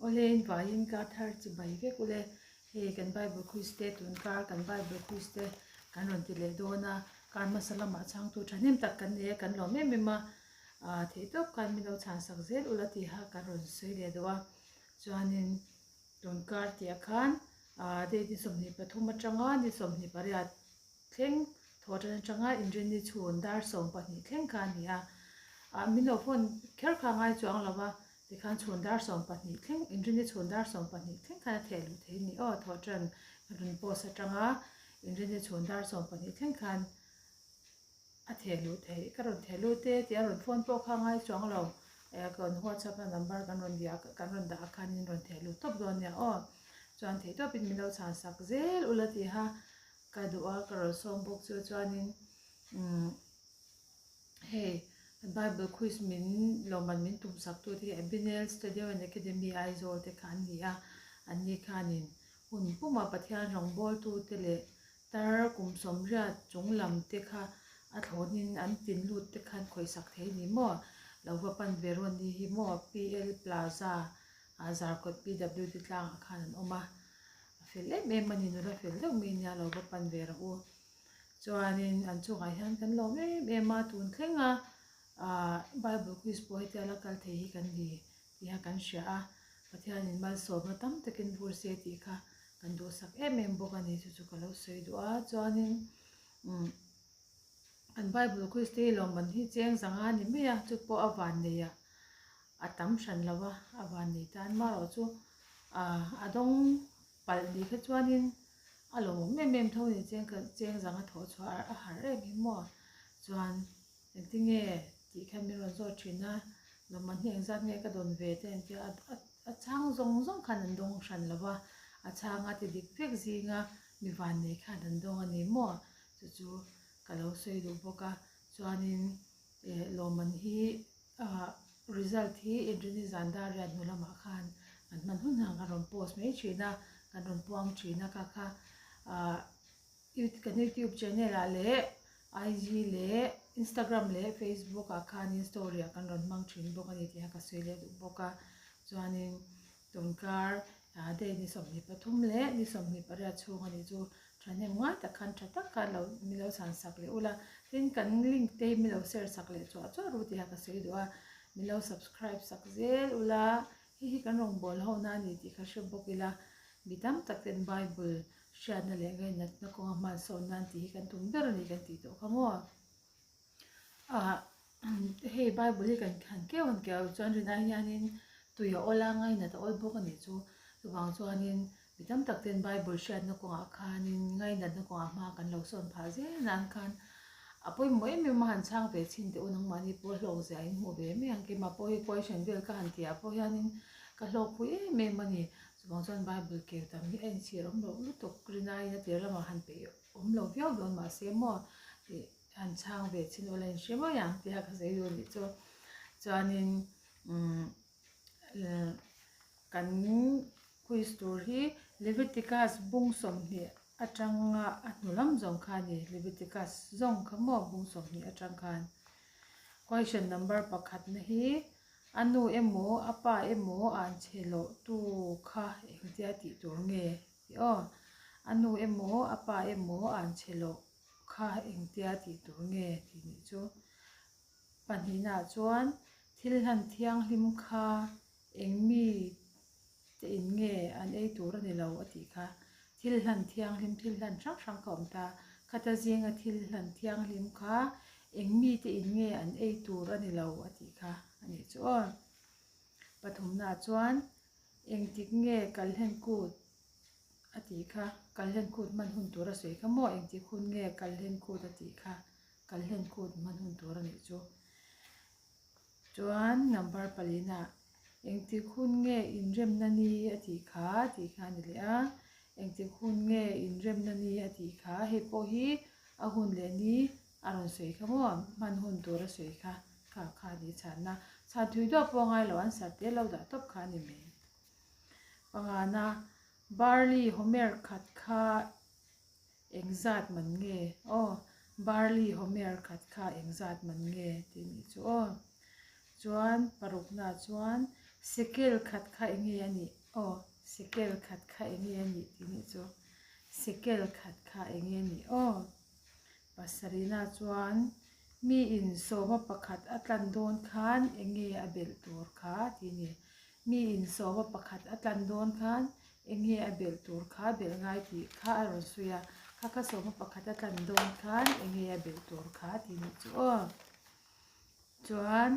Awle in vaiin kar thar chi bai vek ule. Hei kan Bible quiz te tun kar kan Bible quiz te kan rawn ti leh dawn a, kar hmasa lamah chhangtu thahnem tak kan nei a, kan lawm em em a, ah theih tawp khan min lo chhan sak zel ula tiha kan rawn sawi leh duh a, chuanin tun kar tihah khan ah date ni 23 atanga ni 28 thleng thaw tan atanga inrinni chhun dar 12 thleng kha a ni a, ah min lo phone kher kha a ngai chuang lo va, tikhan chhun dar 12 thleng inrinni chhun dar 12 thleng khan a theh luh thei a ni aw, thaw tan rawn post atanga inrinni chhun dar 12 thleng khan a theh luh theih, ka rawn theh lut e tih a rawn phone pawh kha a ngai chuang lo, eh kan whatsapp na number kan rawn bia kan rawn dah ah khan in rawn theh luh tawp dawn nia aw, chuan theih tawpin min lo chhan sak zel ula tiha Ka duh a, ka rawn sawm bawk chu chuanin umm hei Bible quiz min lawmman min tum sak tu te hi Abinel Studio and Academy Aizawl te kha an ni a, an ni khanin hun puma Pathian rawngbawltu te leh tar kum sawmriat chung lam te kha a thlawnin an tin lut te khan khawihsak thei a ni maw? Lo va pan ve rawn ni hi maw? PL Plaza ah Zarkawt PWD tlangah khan an awm a. A fel em em a ni, nula fel deuh mai nia lo va pan ve rawh u. Chuanin an chungah hian kan lawm em em a, tun thlenga ah Bible quiz pawh hetia la kal thei hi kan ni tih kha kan hria a, Pathianin malsawmna tam takin vur se tih kha kan duhsak em em bawk a ni, chu chu ka lo sawi duh a. Chuanin umm an Bible quiz te hi lawmman hi cheng zanga a ni mai a, chu pawh a van nei ah a tam hran lo a, a van nei tan marawh chu Ah a dawng palh ni kha chuanin a lawmawm em em tho a ni cheng ka cheng zanga thawh chhuah a harh em hi maw chuan engtinge tih khan min rawn zawt thin a lawmman hi engzat nge ka dawn ve te an tia a a chhang zawng zawng khan an dawng hran lo va a chhang a ti dik vek zinga mi vannei khan an dawng a ni maw chu chu ka lo sawi duh bawk a chuanin eh lawmman hi Ah result hi Inrini zan dar riat hnu lamah khan kan hman hun ang kan rawn post mai thin a, kan rawn puang thin a kha kha ah kan youtube channel ah leh IG leh Instagram leh Facebook ah khanin story ah kan rawn hmang thin bawk a ni tih kha ka sawi leh duh bawk a chuanin Tunkar day ni 23 leh ni 28 chhung a nih chu thahnem ngai tak khan tha tak khan lo min lo chhan sak leh ula. Tin kan link te hi min lo share sak leh chuah chuah ru tih kha ka sawi duh a, min lo subscribe sak zel ula, hei hi kan rawngbâwl ho na a ni tih kha hre bawk ila, mi tam tak ten Bible hriatna leh ngainatna kawnga hmansawn nan tih hi kan tum ber a ni kan tih tawh kha maw. Ah hei bible hi kan han keu han keu chuan rin ai hianin tui a awl a ngainat a awl bawk a nih chu chuvang chuanin mi tam tak ten bible hriatna kawngah khanin ngainatna kawngah hma kan lo sawn phah zel nan khan a pawimawh em em a han chhang ve chhin teh u nangmahni pawh hlawk zia in hmuh ve mai ang keimah pawh hi question vel ka han tih ah pawh hianin ka hlawk pui em em a ni chuvang chuan bible keu tam hi a inchhir awm loh lutuk rin aiin a tir lamah han peih awm lo viau dawn mahse maw ih. Han chhang ve chin ula in hre mai ang tia ka sawi duh anih chu. Chuanin umm kan quiz tur hi Leviticus bung 20 atanga a hnu lam zawng kha a ni. Leviticus zawng kha maw bung 20 atang khan. Question number pakhatna hi a nu emaw a pa emaw an chhe loh tu kha engtia tih tur nge tih aw. A nu emaw a pa emaw an chhe loh Kha engtia tih tur nge tih nih chu. Pahnihnaah chuan thil hlan thianghlim kha eng mi te in nge an ei tur a ni lo a tih kha. Thil hlan thianghlim, thil hlan hrang hrang kha awm ta. Khata zinga thil hlan thianghlim kha eng mi te in nge an ei tur a ni lo a tih kha a nih chu aw. Pathumnaah chuan engtik nge kalhlen kut A tih kha, Kalhlen kut hman hun tur a sawi kha maw? Engtik hun nge Kalhlen kut a tih kha? Kalhlen kut hman hun tur a nih chu. Chuan number palina, Engtik hun nge inremna ni a tih kha? tih kha a ni leh a. Engtik hun nge inremna ni a tih kha? Hei pawh hi a hun leh ni a rawn sawi kha maw? Hman hun tur a sawi kha, kha kha a ni chhanna. Chhan thui duah pawh a ngai lo, answer te lo dah tawp kha a ni mai. Pangana, Barley homer khat kha engzat man nge? Aw, barley homer khat kha engzat man nge tih nih chu aw. Chuan parukna chuan Sekel khat kha enge a nih? Aw, sekel khat kha enge a nih tih nih chu. Sekel khat kha enge a nih? Aw. Pasarihna chuan mi in sawma pakhat a tlan dawn khan enge a belh tur kha tih ni. Mi in sawma pakhat a tlan dawn khan enge a belh tur kha belh ngai tih kha a rawn sawi a, kha kha sawma pakhat a tlan dawn khan enge a belh tur kha tih nih chu aw. Chuan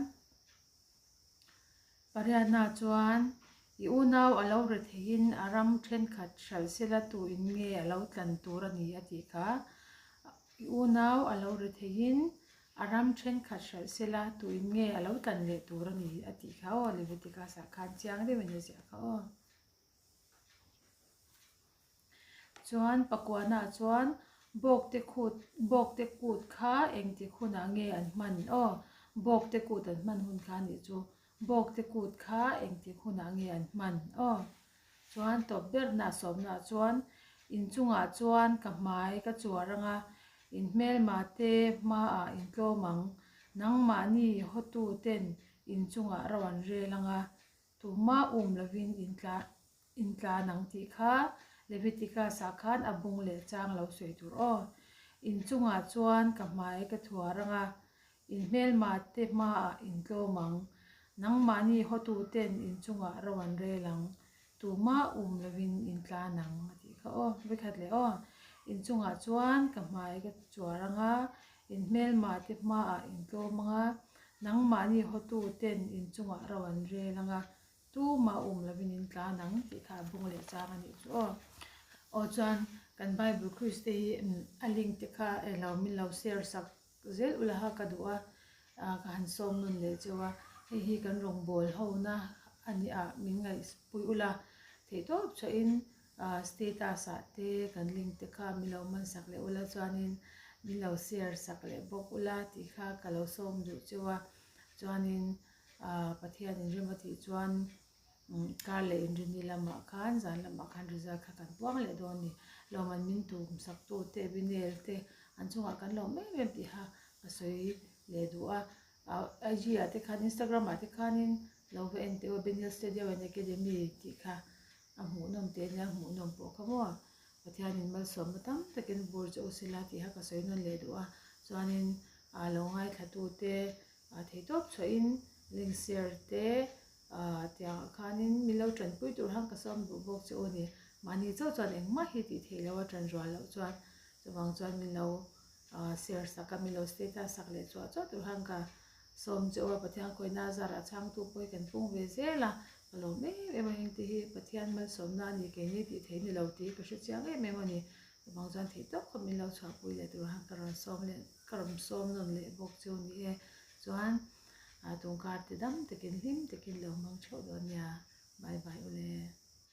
Pariatna chuan i unau a lo re theihin a ram thenkhat hralh sela tu in nge a lo tlan tur a ni a tih kha. I unau a lo re theihin a ram thenkhat hralh sela tu in nge a lo tlan leh tur a ni a tih kha aw Leviticus ah khan chiang deuhin a ziah kha aw. Chuan pakuana chuan bawkte khut bawkte kut kha engtik hunah nge an hman aw bawkte kut an hman hun kha anih chu bawkte kut kha engtik hunah nge an hman aw chuan tawp berna sawmnaah chuan inchungah chuan ka hmai ka chuar anga in hmelma te hmaah intlawm ang nangmahni hawtu ten inchungah ro an rel anga Tumah um lovin intla intlan ang tih kha Leviticus ah khan a bung leh chang lo sawi tur aw. Inchungah chuan ka hmai ka thuar ang a, in hmelma te hmaah in tlawm ang. Nangmahni hawtu ten inchungah ro an rel ang. Tumah um lovin intlan ang a tih kha aw. Vekhat leh aw. Inchungah chuan ka hmai ka chuar ang a, in hmelma te hmaah in tlawm ang a, Nangmahni hawtu ten in chungah ro an rel ang a, tumah um lovin in tlan ang tih kha a bung leh chang a nih chu aw. Aw chuan kan Bible quiz te hi a link te kha elo min lo share sak zel ula kha ka duh a, ka han sawm nawn leh cheu a, hei hi kan rawngbawl ho na a nih ah min ngaihpui ula theihtawp chhuahin Status ah te kan link te kha min lo man sak leh ula chuanin min lo share sak leh bawk ula tih kha ka lo sawm duh cheu a chuanin ah Pathian inrem a tih chuan kar leh inrini lamah khan zan lamah khan result kha kan puang leh dawn a ni lawmman min tum sak tu te Binel te an chungah kan lawm em em tih kha ka sawi leh duh a IG ah te khan Instagram ah te khanin lo va en teh u a Binel Studio and Academy tih kha. A hmuhnawm teh nia hmuhnawm pawh kha maw Pathianin malsawmna tam takin bur chu u sela tih kha ka sawi nawn leh duh a chuanin ah lo ngaithla te ah theihtawp chhuahin link share te ah tiang ah khanin min lo tanpui tur khan ka sawm duh bawk che u a ni mahni chauh chuan engmah hi tih theih loh a tan rual loh chuan chuvang chuan min lo ah share sak a min lo status sak leh chuah chuah tur khan ka Sawm che aw Pathian kawina zarah chhangtu pawh hi kan pung ve zel a, ka lawm em em a heng te hi Pathian malsawmna a ni keini tih thei ni lo tih ka hre chiang em em a ni. Chuvang chuan theih tawk kha min lo chhuahpui leh tur khan ka rawn sawm leh ka rawn sawm nawn leh bawk chu ni e. Chuan tungkar ti dam takin hlim takin lo hmang theuh dawn nia. Bye bye ule.